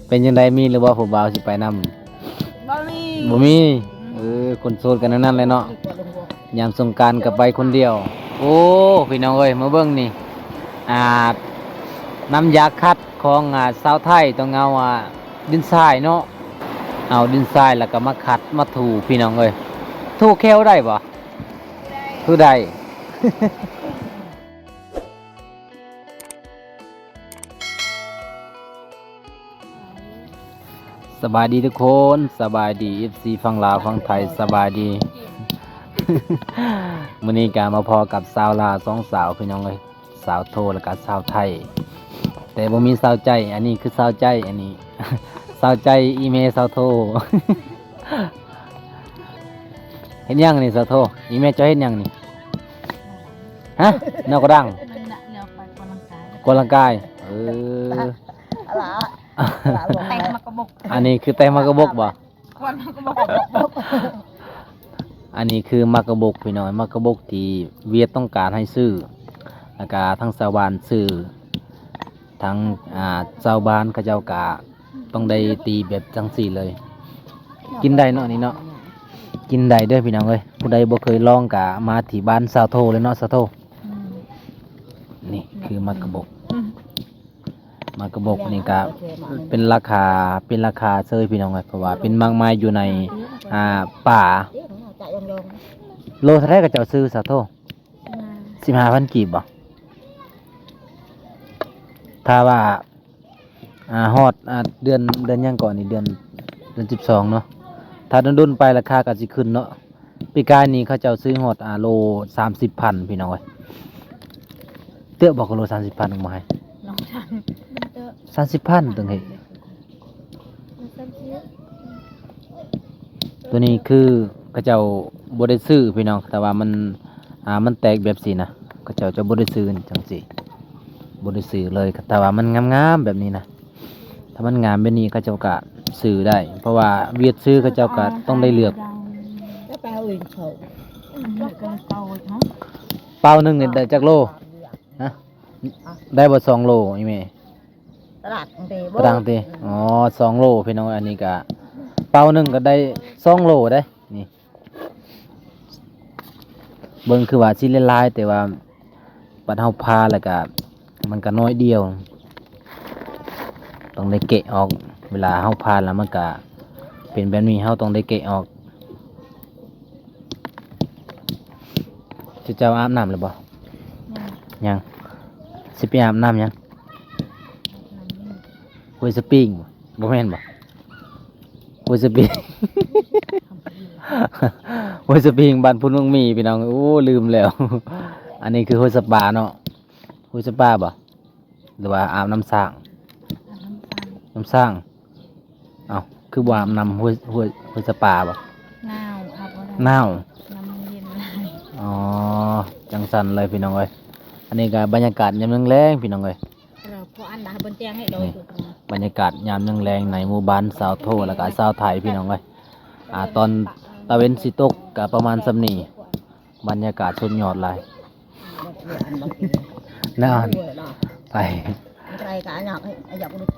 ເປັນຈັ່ງໃດ ມີຫຼືບໍ່ຜູ້ບ່າວຊິໄປນຳ? ບໍ່ມີ ບໍ່ມີ. ເອີ ຄົນໂສດກັນແນວນັ້ນແຫຼະເນາະ. ຍາມສົງການກໍໄປຄົນດຽວ. ໂອ້ ພີ່ນ້ອງເອີຍ ມາເບິ່ງນີ້ ອ່າ ນ້ຳຢາຂັດຂອງ ອ່າ ຊາວໄທ ຕ້ອງເອົາ ອ່າ ດິນຊາຍເນາະ. ເອົາດິນຊາຍແລ້ວກໍມາຂັດມາຖູ ພີ່ນ້ອງເອີຍ. ຖູແຂ້ວໄດ້ບໍ່? ຖູໄດ້. ສະບາຍດີທຸກຄົນ ສະບາຍດີ ເອັຟຊີ ຝັ່ງລາວຝັ່ງໄທ ສະບາຍດີ. ມື້ນີ້ກໍມາພໍ້ກັບສາວລາວສອງສາວ ພີ່ນ້ອງເອີຍ ສາວໂທ ແລ້ວກໍສາວໄທ ແຕ່ບໍ່ມີສາວໃຈ. ອັນນີ້ຄືສາວໃຈ ອັນນີ້ສາວໃຈ ອີ່ແມ່ສາວໂທ. ເຮັດຫຍັງນີ້ສາວໂທ? ອີ່ແມ່ເຈົ້າເຮັດຫຍັງນີ້? ຮະ? ແນວກະດັງ? ມັນນະ ແລ້ວໄປອອກກຳລັງກາຍ ອອກກຳລັງກາຍ. ເອີ ອະລະ ແຕ່ງໝາກກະບົກ. ອັນນີ້ຄືແຕ່ງໝາກກະບົກບໍ່? ຄວັນໝາກກະບົກ. ອັນນີ້ຄືໝາກກະບົກ ພີ່ນ້ອງ ໝາກກະບົກທີ່ຫວຽດຕ້ອງການໃຫ້ຊື້ ແລ້ວກະທັງຊາວບ້ານຊື້ ທັງ ອ່າ ຊາວບ້ານເຂົາເຈົ້າກະ ຕ້ອງໄດ້ຕີແບບຈັ່ງຊີ້ເລີຍ. ກິນໄດ້ເນາະ ນີ້ເນາະ ກິນໄດ້ເດີພີ່ນ້ອງເອີຍ. ຜູ້ໃດບໍ່ເຄີຍລອງກະມາທີ່ບ້ານສາວໂທເລີຍເນາະ ສາວໂທ. ອືມ ນີ້ຄືໝາກກະບົກ. ອືມ ໝາກກະບົກນີ້ກະເປັນລາຄາ ເປັນລາຄາເຊີຍພີ່ນ້ອງເອີຍ ເພາະວ່າເປັນໝາກໄມ້ຢູ່ໃນ ອ່າ ປ່າ. ໂລເທົ່າໃດເຂົາເຈົ້າຊື້ ສາວໂທ? ສິບຫ້າພັນກີບບໍ່? ຖ້າວ່າ ອ່າ ຮອດ ອ່າ ເດືອນ ເດືອນຫຍັງເກາະນີ້ ເດືອນ ເດືອນສິບສອງເນາະ. ຖ້າດົນໆໄປລາຄາກໍຊິຂຶ້ນເນາະ. ປີກາຍນີ້ເຂົາເຈົ້າຊື້ຮອດ ອ່າ ໂລສາມສິບພັນ ພີ່ນ້ອງເອີຍ. ເຕີບບໍ່ ກະໂລສາມສິບພັນບໍ່ໃຫ້? ສາມສິບພັນ ເຖິງໃຫ້. ໂຕນີ້ຄືເຂົາເຈົ້າບໍ່ໄດ້ຊື້ພີ່ນ້ອງ ແຕ່ວ່າມັນ ອ່າ ມັນແຕກແບບຊີ້ນະ ເຂົາເຈົ້າຈະບໍ່ໄດ້ຊື້ຈັ່ງຊີ້ ບໍ່ໄດ້ຊື້ເລີຍ. ແຕ່ວ່າມັນງາມໆແບບນີ້ນະ ຖ້າມັນງາມແບບນີ້ເຂົາເຈົ້າກະຊື້ໄດ້ ເພາະວ່າຫວຽດຊື້ເຂົາເຈົ້າກະຕ້ອງໄດ້ເລືອກ. ເປົາໜຶ່ງນີ້ໄດ້ຈັກໂລ? ຮະ? ໄດ້ບໍ່ສອງໂລ ອີ່ແມ່? ຕະຫຼາງເຕ ຕະຫຼາງເຕ. ອໍ ສອງໂລພີ່ນ້ອງ. ອັນນີ້ກະເປົາໜຶ່ງກໍໄດ້ສອງໂລເດ້ນີ້. ເບິ່ງຄືວ່າຊິຫຼາຍໆ ແຕ່ວ່າບັດເຮົາຜ່າແລ້ວກະ ມັນກະໜ້ອຍດຽວ ຕ້ອງໄດ້ແກະອອກ. ເວລາເຮົາຜ່າແລ້ວມັນກະເປັນແບບນີ້ ເຮົາຕ້ອງໄດ້ແກະອອກ. ເຈົ້າອາບນ້ຳແລ້ວບໍ່? ຍັງ ຍັງ. ຊິໄປອາບນ້ຳຫຍັງ? ຫ້ວຍສະປິງ ບໍ່ແມ່ນບໍ່? ຫ້ວຍສະປິງ ຫ້ວຍສະປິງ ບ້ານພຸ້ນມັງມີ ພີ່ນ້ອງ. ໂອ້ ລືມແລ້ວ. ອັນນີ້ຄືຫ້ວຍສະປາເນາະ ຫ້ວຍສະປາບໍ່? ຫຼືວ່າອາບນ້ຳສ້າງ? ອາບນ້ຳສ້າງ ນ້ຳສ້າງ. ເອົ້າ ຄືບໍ່ອາບນ້ຳຫ້ວຍ ຫ້ວຍ ຫ້ວຍສະປາບໍ່? ໜາວ ອາບບໍ່ໄດ້ ໜາວ ນ້ຳມັນເຢັນຫຼາຍ. ອໍ ຈັ່ງຊັ້ນເລີຍພີ່ນ້ອງເອີຍ. ອັນນີ້ກໍບັນຍາກາດຍາມແລງໆ ພີ່ນ້ອງເອີຍ. ນີ້ ບັນຍາກາດຍາມແລງໆ ໃນໝູ່ບ້ານຊາວໂທ ແລ້ວກໍຊາວໄທ ພີ່ນ້ອງເອີຍ. ອ່າ ຕອນຕາເວັນຊິຕົກກໍປະມານສ່ຳນີ້ ບັນຍາກາດສຸດຍອດຫຼາຍ. ນອນໄປ ໄປກະອັນຍອກ ອັນຍອກລຸດ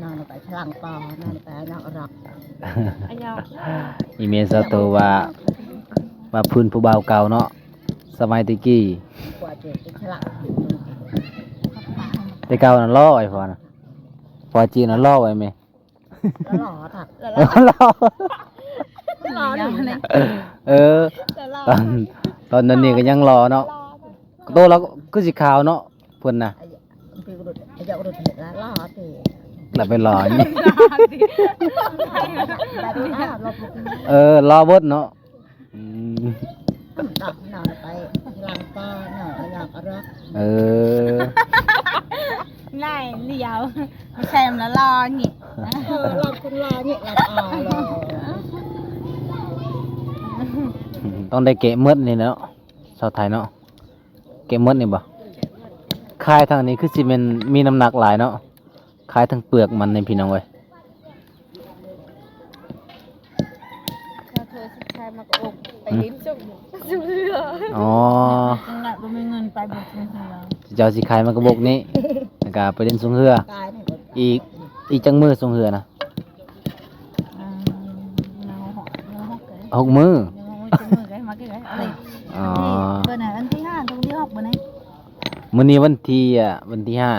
ນອນໄປສະຫຼັງປອ ນອນໄປອັນຍອກອະຣອກ ອັນຍອກ. ອີ່ແມ່ສາວໂທວ່າ ວ່າພື້ນຜູ້ບ່າວເກົ່າເນາະ ສະໄໝແຕ່ກີ້ ແຕ່ເກົ່ານັ້ນຫຼໍ່ ໄອ້ພໍ່ນະ ພໍ່ຈີນນະຫຼໍ່ ໄອ້ແມ່. ຫຼໍ່ ຫຼໍ່ ຫຼໍ່ ຫຼໍ່ ເອີ ຕອນ ຕອນນັ້ນນີ້ກໍຍັງຫຼໍ່ເນາະ. ໂຕລາວຄືຊິຂາວເນາະ ເພິ່ນນະ ລະໄປຫຼໍ່ນີ້ ເອີ ຫຼໍ່ເບິດເນາະ. ອືມ ເອີ ນາຍລຽວ ແຊມລະຫຼໍ່ນີ້ ເອີ ຫຼໍ່ຄົນຫຼໍ່ນີ້ ຫຼໍ່ ຕ້ອງໄດ້ແກະໝົດນີ້ເນາະ ຊາວໄທເນາະ. ແກະໝົດນີ້ບໍ່? ຄາຍທັງນີ້ຄືຊິແມ່ນມີນ້ຳໜັກຫຼາຍເນາະ ຄາຍທັງເປືອກມັນນີ້ ພີ່ນ້ອງເອີຍ. ອໍ ເຈົ້າຊິຂາຍໝາກກະບົກນີ້ ແລ້ວກະໄປຫຼິ້ນສົງເຮືອອີກ. ອີກຈັກມື້ສົ່ງເຮືອນະ? ອ່າ ຍັງຫົກ ຍັງຫົກເລີຍ ຫົກມື້ ຍັງຫົກມື້ ຈັກມື້ກໍໃຫ້ມາເກີດເລີຍ. ອໍ ວັນທີ ເບິ່ງນະ ວັນທີຫ້າ ວັນທີຫົກມື້ນີ້ ມື້ນີ້ວັນທີ ອ່າ ວັນທີຫ້າ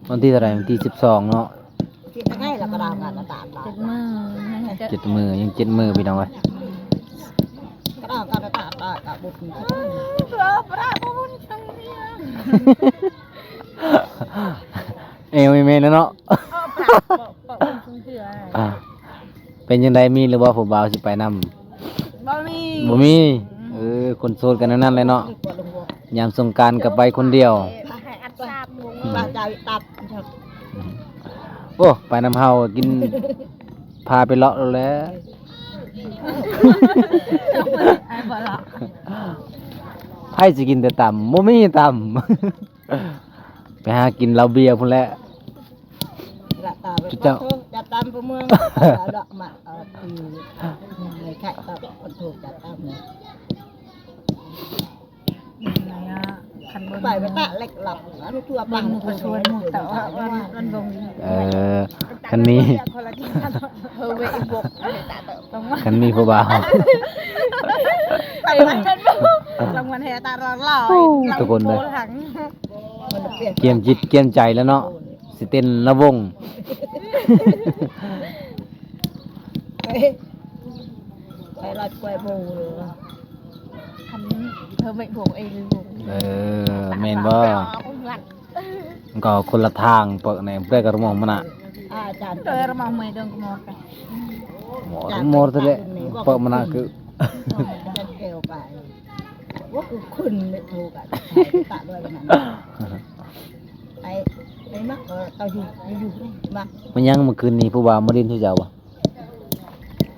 ວັນທີເທົ່າໃດ? ວັນທີສິບສອງເນາະ. ເຈັດມື້ ຍັງເຈັດ ເຈັດມື້ ຍັງເຈັດມື້ ພີ່ນ້ອງເອີຍ. ເອີ ແມ່ນແລ້ວເນາະ. ອ່າ ເປັນຈັ່ງໃດ ມີຫຼືບໍ່ຜູ້ບ່າວຊິໄປນຳ? ບໍ່ມີ ບໍ່ມີ. ອືມ ເອີ ຄົນໂສດກັນແນວນັ້ນແຫຼະເນາະ. ຍາມສົງການກໍໄປຄົນດຽວ. ອືມ ໂອ້ ໄປນຳເຮົາກິນ ພາໄປເລາະໂລດແຫຼະ. ໃຜຊິກິນແຕ່ຕຳ? ບໍ່ມີຕຳ. ໄປຫາກິນເຫຼົ້າເບຍພຸ້ນແຫຼະ. ຈະເຈົ້າ ຈະຕຳຜູ້ເມືອງ ເລາະມາ ເອີ ຄື ໃຫ້ຂາຍຕຳ ຄົນໂທຈະຕຳ. ຄັນເບິ່ງ ໄປໄປຕະເລັກລັບ ອັນທົ່ວ ເບິ່ງໝູ່ກະຊວນໝູ່ເຕົາ ອັນ ອັນເບິ່ງ ເອີ ຄັນມີ ເອີ ເວອີກບົກ ຄັນມີຜູ້ບ່າວ ໄປວັນເພິ່ນ ລາງວັນແຫ່ຕາຫຼອດຫຼາຍ. ໂອ້ ທຸກຄົນເດີ ກຽມຈິດກຽມໃຈແລ້ວເນາະ ຊິເຕັ້ນລະວົງ. ໄປ ໄປລັດກວຍໂບ ຄັນເພິ່ນໄປໂບເອງ. ເອີ ແມ່ນບໍ່? ມັນກໍຄົນລະທາງ ເປີກແນມ ເປີກກະລະມອງມັນນະ ອາຈານ ເຕີລະມອງເມຍເດີງກະມອກະ ມອດເລີຍ ເປີກມັນນະຄື ແກ້ວໄປ ວ່າຄືຂຶ້ນໄປໂທກັນ ຕະດ້ວຍມັນນະ ໄປ ໄປມັກກໍເອົາຢູ່ ຢູ່ມັກ. ມັນຍັງມື້ຄືນນີ້ຜູ້ບ່າວມາຫຼິ້ນຄືເຈົ້າບໍ່?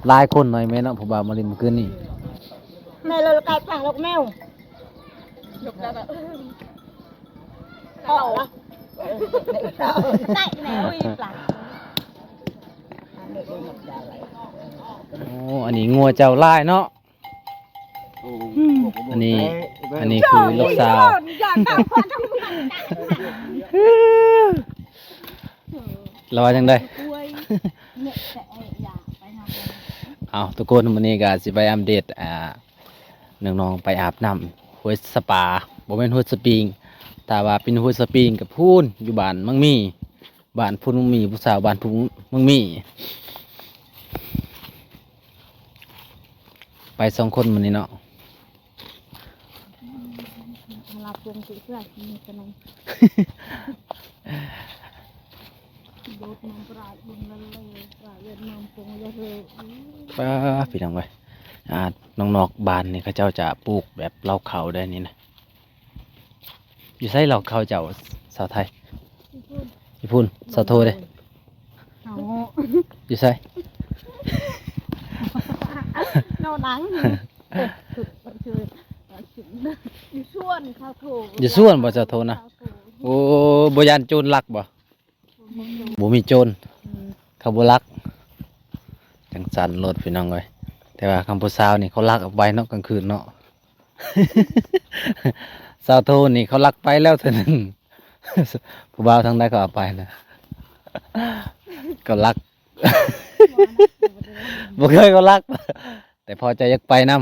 ຫຼາຍຄົນໜ້ອຍແມ່ເນາະ ຜູ້ບ່າວມາຫຼິ້ນມື້ຄືນນີ້. ແມ່ລະກາຍພັງລະແມວ ຍົກໄດ້ລະ ເອົາລະ ໄດ້ແລ້ວ ມີປາ ໂອ້ ອັນນີ້ງົວເຈົ້າຫຼາຍເນາະ. ໂອ້ ອັນນີ້ ອັນນີ້ຄືລູກສາວ ລາວວ່າຈັ່ງໃດ? ເອົາ ທຸກຄົນ ມື້ນີ້ກໍຊິໄປອັບເດດ ອ່າ ນ້ອງໆໄປອາບນ້ຳຫ້ວຍສະປາ ບໍ່ແມ່ນຫ້ວຍສະປິງ. ຖ້າວ່າເປັນຫ້ວຍສະປິງກໍພຸ້ນ ຢູ່ບ້ານມັງມີ ບ້ານພຸ້ນມັງມີ ຜູ້ສາວບ້ານພຸ້ນມັງມີ. ໄປສອງຄົນມື້ນີ້ເນາະ. ປ້າ ພີ່ນ້ອງເອີຍ ອ່າ ນ້ອງນອກບ້ານນີ້ເຂົາເຈົ້າຈະປູກແບບເລົ້າເຂົ້າໄດ໋ນີ້ນະ. ຢູ່ໃສເລົ້າເຂົ້າເຈົ້າ ສາວໄທ? ຢູ່ພຸ້ນ ຢູ່ພຸ້ນ ສາວໂທເດ້? ເອົາ ຢູ່ໃສ? ໂນໜັງ ຢູ່ສວນເຂົາໂທ ຢູ່ສວນບໍ່ ສາວໂທນະ? ໂອ້ ບໍ່ຢ້ານໂຈນລັກບໍ່? ບໍ່ມີໂຈນ ອືມ ເຂົາບໍ່ລັກ ຈັ່ງຊັ້ນໂລດ ພີ່ນ້ອງເອີຍ. ແຕ່ວ່າຄັນຜູ້ສາວນີ້ເຂົາລັກອອກໄປເນາະ ກາງຄືນເນາະ. ສາວໂທນີ້ເຂົາລັກໄປແລ້ວເທື່ອໜຶ່ງ ຜູ້ບ່າວທາງໃດເຂົາເອົາໄປນະ ເຂົາລັກ ບໍ່ເຄີຍເຂົາລັກ ແຕ່ພໍໃຈຢາກໄປນຳ.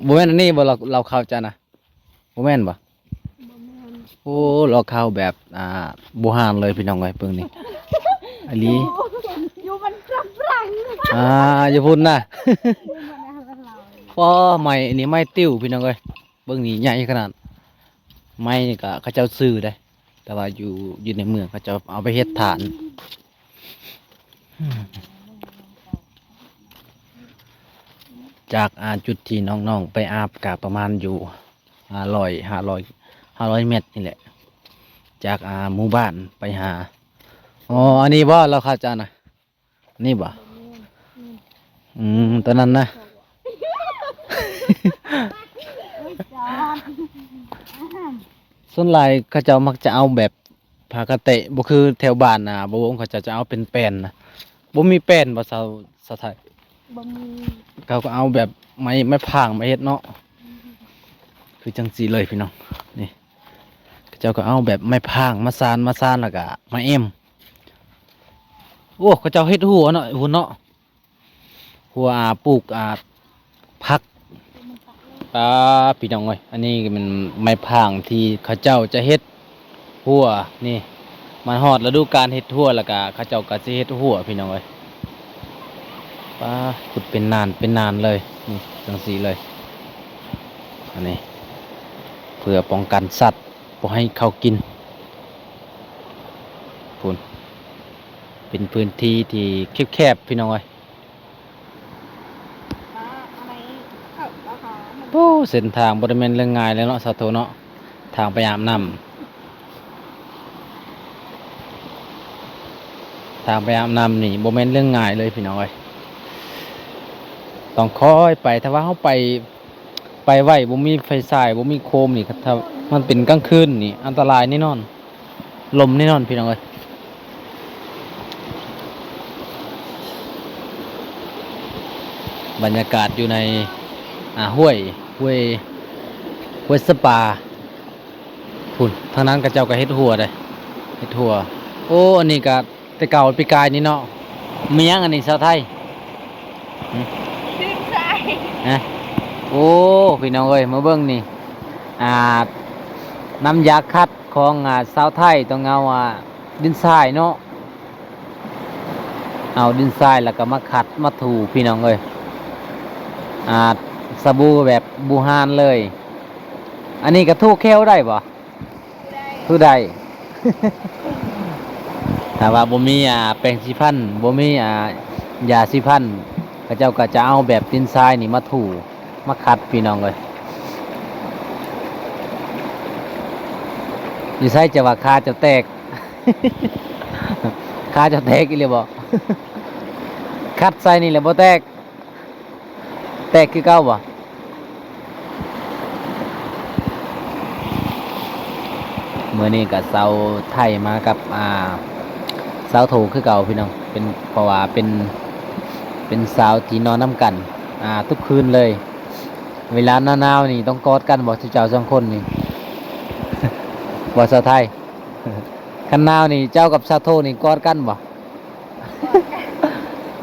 ບໍ່ແມ່ນອັນນີ້ບໍ່ ເຫຼົ້າ ເຫຼົ້າເຂົ້າເຈົ້ານະ? ບໍ່ແມ່ນບໍ່? ບໍ່ແມ່ນ. ໂອ້ ເຫຼົ້າເຂົ້າແບບ ອ່າ ບູຮານເລີຍ ພີ່ນ້ອງເອີຍ ເບິ່ງນີ້ ອີ່ຫຼີ ຢູ່ມັນກຳລັງ ອ່າ ຢູ່ພຸ້ນນະ. ພໍໄມ້ນີ້ໄມ້ຕິ້ວ ພີ່ນ້ອງເອີຍ ເບິ່ງນີ້ໃຫຍ່ຂະໜາດ. ໄມ້ນີ້ກະເຂົາເຈົ້າຊື້ເດ້ ແຕ່ວ່າຢູ່ ຢູ່ໃນເມືອງເຂົາເຈົ້າເອົາໄປເຮັດຖ່ານ. ຈາກ ອ່າ ຈຸດທີ່ນ້ອງໆໄປອາບກະປະມານຢູ່ຫ້າຮ້ອຍ ຫ້າຮ້ອຍ ຫ້າຮ້ອຍແມັດນີ້ແຫຼະ ຈາກ ອ່າ ໝູ່ບ້ານໄປຫາ. ອໍ ອັນນີ້ບໍ່ ເຫຼົ້າເຂົ້າເຈົ້ານະ? ນີ້ບໍ່? ອືມ ຕົວນັ້ນນະ. ສ່ວນຫຼາຍເຂົາເຈົ້າມັກຈະເອົາແບບ ຜາກະເຕະ ບໍ່ຄືແຖວບ້ານນະ ບ່າວວົງເຂົາເຈົ້າຈະເອົາເປັນແປ້ນນະ. ບໍ່ມີແປ້ນບໍ່ ສາວ ສາວໄທ? ບໍ່ມີ. ເຂົາກໍເອົາແບບໄມ້ ໄມ້ພາງມາເຮັດເນາະ. ອືມ ຄືຈັ່ງຊີ້ເລີຍພີ່ນ້ອງ ນີ້ ເຂົາເ ຈົ້າກໍເອົາແບບໄມ້ພາງມາສານ ມາສານ ແລ້ວກໍມາເອັມ. ໂອ້ ເຂົາເຈົ້າເຮັດຮົ້ວເນາະ ພຸ້ນເນາະ. ຮົ້ວ ອ່າ ປູກ ອ່າ ຜັກ. ອ່າ ພີ່ນ້ອງເອີຍ ອັນນີ້ກໍແມ່ນໄມ້ພາງທີ່ເຂົາເຈົ້າຈະເຮັດຮົ້ວນີ້. ມາຮອດລະດູການເຮັດຮົ້ວ ແລ້ວກໍເຂົາເຈົ້າກໍຊິເຮັດຮົ້ວ ພີ່ນ້ອງເອີຍ. ປ້າ ຂຸດເປັນນານເປັນນານເລີຍ ນີ້ ຈັ່ງຊີ້ເລີຍ. ອັນນີ້ເພື່ອປ້ອງກັນສັດບໍ່ໃຫ້ເຂົ້າກິນ. ພຸ້ນ ເປັນພື້ນທີ່ທີ່ແຄບໆ ພີ່ນ້ອງເອີຍ. ໂອ້ ເສັ້ນທາງບໍ່ໄດ້ແມ່ນເລື່ອງງ່າຍເລີຍເນາະ ສາໂທເນາະ. ທາງໄປອາບນ້ຳ ທາງໄປອາບນ້ຳນີ້ບໍ່ແມ່ນເລື່ອງງ່າຍເລີຍ ພີ່ນ້ອງເອີຍ. ຕ້ອງຄ່ອຍໄປ ຖ້າວ່າເຮົາໄປ ໄປໄວ ບໍ່ມີໄຟສາຍ ບໍ່ມີໂຄມນີ້ ຖ້າມັນເປັນກາງຄືນນີ້ ອັນຕະລາຍແນ່ນອນ. ລົມແນ່ນອນ ພີ່ນ້ອງເອີຍ. ບັນຍາກາດຢູ່ໃນ ອ່າ ຫ້ວຍ ຫ້ວຍ ຫ້ວຍສະປາ. ພຸ້ນ ທາງນັ້ນເຂົາເຈົ້າກໍເຮັດຮົ້ວເດ້ ເຮັດຮົ້ວ. ໂອ້ ອັນນີ້ກໍແຕ່ເກົ່າປີກາຍນີ້ເນາະ. ມີຫຍັງອັນນີ້ ສາວໄທ? ຫຶ? ດິນຊາຍ. ຮະ? ໂອ້ ພີ່ນ້ອງເອີຍ ມາເບິ່ງນີ້ ອ່າ ນ້ຳຢາຂັດຂອງ ອ່າ ຊາວໄທ ຕ້ອງເອົາ ອ່າ ດິນຊາຍເນາະ. ເອົາດິນຊາຍແລ້ວກໍມາຂັດມາຖູ ພີ່ນ້ອງເອີຍ. ອ່າ ສະບູແບບບູຮານເລີຍ. ອັນນີ້ກໍຖູແຂ້ວໄດ້ບໍ່? ຖູໄດ້. ຖ້າວ່າບໍ່ມີ ອ່າ ແປງສີຟັນ ບໍ່ມີ ອ່າ ຢາສີຟັນ ເຂົາເຈົ້າກໍຈະເອົາແບບດິນຊາຍນີ້ມາຖູ ມາຂັດ ພີ່ນ້ອງເອີຍ. ຢູ່ໃສຈະວ່າຂາເຈົ້າແຕກ? ຂາເຈົ້າແຕກອີ່ຫຼີບໍ່? ຂັດໃສ່ນີ້ແຫຼະບໍ່ແຕກ? ແຕກຄືເກົ່າບໍ່? ມື້ນີ້ກໍຊາວໄທມາກັບ ອ່າ ຊາວໂທຄືເກົ່າ ພີ່ນ້ອງ. ເປັນ ເພາະວ່າເປັນ ເປັນຊາວທີ່ນອນນຳກັນ ອ່າ ທຸກຄືນເລີຍ. ເວລາໜາວໆນີ້ຕ້ອງກອດກັນບໍ່ ເຈົ້າສອງຄົນນີ້? ບໍ່ ຊາວໄທ? ຄັນໜາວນີ້ເຈົ້າກັບຊາວໂທນີ້ກອດກັນບໍ່?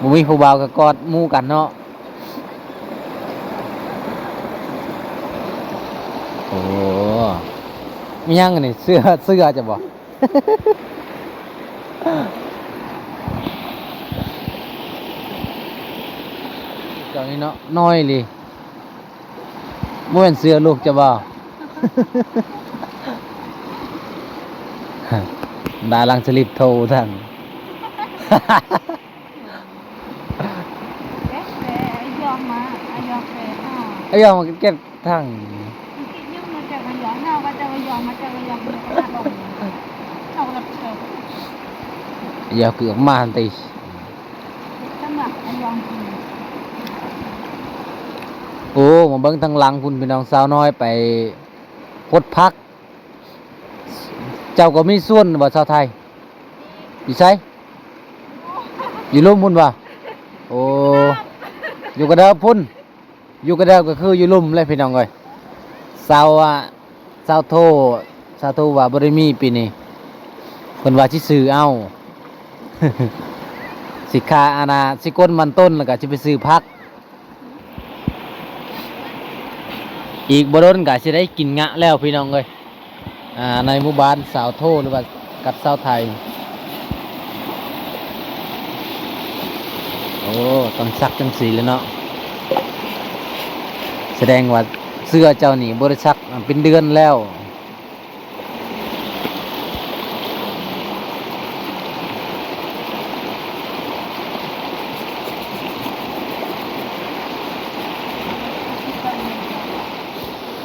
ບໍ່ມີຜູ້ບ່າວກໍກອດໝູ່ກັນເນາະ. ໂອ້ ມີຫຍັງອັນນີ້? ເສື້ອ ເສື້ອເຈົ້າບໍ່? ເຈົ້ານີ້ເນາະ ນ້ອຍອີ່ຫຼີ. ບໍ່ແມ່ນເສື້ອລູກເຈົ້າບໍ່? ດາລັງສະລິບໂທທັງ. ອາຍອມມາເກັບທັງ. ຢາກຄືອອກມາຫັ້ນຕິ. ໂອ້ ມາເບິ່ງທາງຫຼັງພຸ້ນ ພີ່ນ້ອງ. ສາວນ້ອຍໄປຫົດຜັກ. ເຈົ້າກໍມີສວນບໍ່ ຊາວໄທ? ຢູ່ໃສ? ຢູ່ລຸ່ມພຸ້ນບໍ່? ໂອ້ ຢູ່ກະເດີບພຸ້ນ. ຢູ່ກະເດີບກໍຄືຢູ່ລຸ່ມແຫຼະ ພີ່ນ້ອງເອີຍ. ຊາວ ອາ ຊາວໂທ ຊາວໂທວ່າບໍ່ໄດ້ມີປີນີ້ ເພິ່ນວ່າຊິຊື້ເອົາ ຊິຂາ ອັນນ່າ ຊິກົນມັນຕົ້ນ ແລ້ວກໍຊິໄປຊື້ຜັກ. ອີກບໍ່ດົນກໍຊິໄດ້ກິນງະແລ້ວ ພີ່ນ້ອງເອີຍ. ອ່າ ໃນໝູ່ບ້ານຊາວໂທ ຫຼືວ່າກັບຊາວໄທ. ໂອ້ ຕ້ອງຊັກຈັ່ງຊີ້ແຫຼະເນາະ. ສະແດງວ່າເສື້ອເຈົ້ານີ້ບໍ່ໄດ້ຊັກເປັນເດືອນແລ້ວ.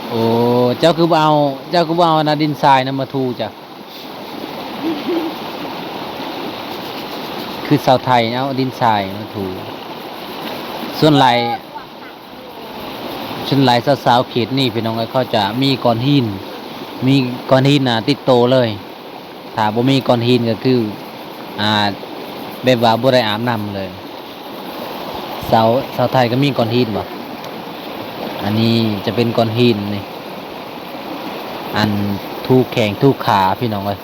ໂອ້ ເຈົ້າຄືບໍ່ເອົາ ເຈົ້າຄືບໍ່ເອົາອັນນ່າ ດິນຊາຍນຳມາຖູຈ້ະ? ຄືຊາວໄທເອົາດິນຊາຍມາຖູ. ສ່ວນຫຼາຍ ສ່ວນຫຼາຍຊາວໆເຂດນີ້ ພີ່ນ້ອງເອີຍ ເຂົາຈະມີກ້ອນຫີນ ມີກ້ອນຫີນ ອ່າ ຕິດໂຕເລີຍ. ຖ້າບໍ່ມີກ້ອນຫີນກໍຄື ອ່າ ແບບວ່າບໍ່ໄດ້ອາບນ້ຳເລີຍ. ຊາວ ຊາວໄທກໍມີກ້ອນຫີນບໍ່? ອັນນີ້ຈະເປັນກ້ອນຫີນນີ້ ອັນ ຖູກແຂ້ງຖູກຂາພີ່ນ້ອງເອີຍ.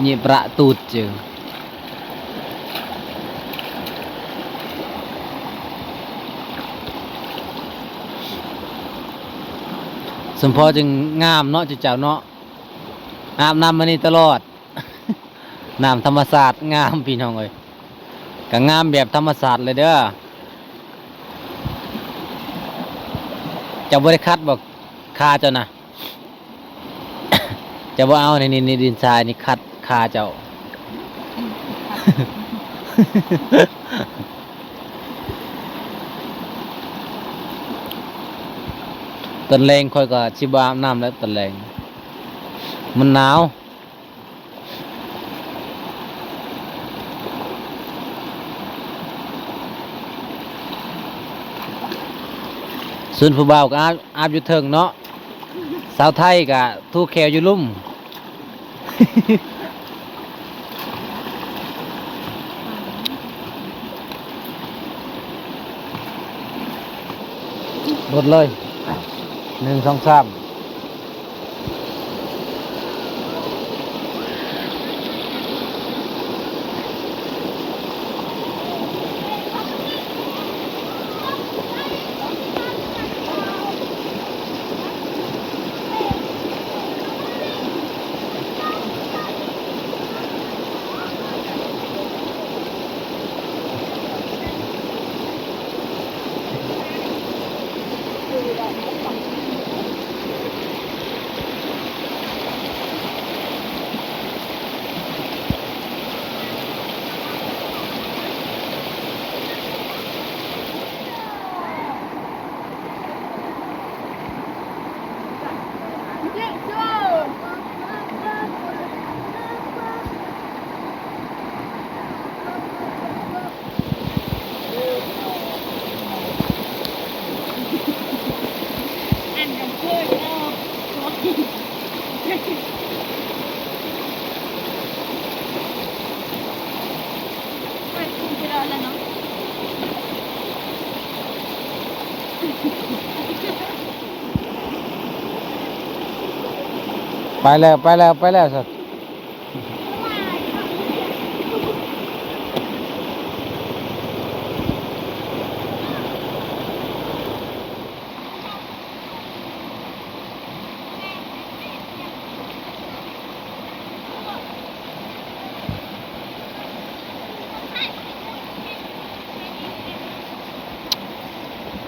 ເຫຍປະຕູດເຈີ ສົມພໍຈຶ່ງງາມເນາະ ເຈົ້າເນາະ ອາບນ້ຳມານີ້ຕະຫຼອດ. ນ້ຳທຳມະຊາດງາມພີ່ນ້ອງເອີຍ ກະງາມແບບທຳມະຊາດເລີຍເດີ. ເຈົ້າບໍ່ໄດ້ຂັດບໍ່ ຂາເຈົ້ານະ? ເຈົ້າບໍ່ເອົາ ນີ້ ນີ້ ນີ້ ດິນຊາຍນີ້ຂັດຂາເຈົ້າ. ຕອນແລງຂ້ອຍກໍຊິບໍ່ອາບນ້ຳແລ້ວ ຕອນແລງ ມັນໜາວ. ສ່ວນຜູ້ບ່າວກໍອາບ ອາບຢູ່ເທິງເນາະ ສາວໄທກໍຖູແຂ້ວຢູ່ລຸ່ມ. ລົດເລີຍ ໜຶ່ງ ສອງ ສາມ. ໄປແລ້ວ ໄປແລ້ວ ໄປແລ້ວຊັ້ນ.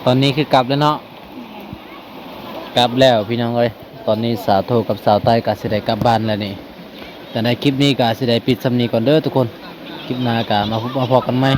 ຕອນນີ້ຄືກັບແລ້ວເນາະ. ກັບແລ້ວພີ່ນ້ອງເອີຍ ຕອນນີ້ສາວໂທກັບສາວໄຕກໍຊິໄດ້ກັບບ້ານແລ້ວນີ້. ຈັ່ງໃດຄລິບນີ້ກໍຊິໄດ້ປິດສ່ຳນີ້ກ່ອນເດີທຸກຄົນ ຄລິບໜ້າກໍມາພົບມາພໍ້ກັນໃໝ່.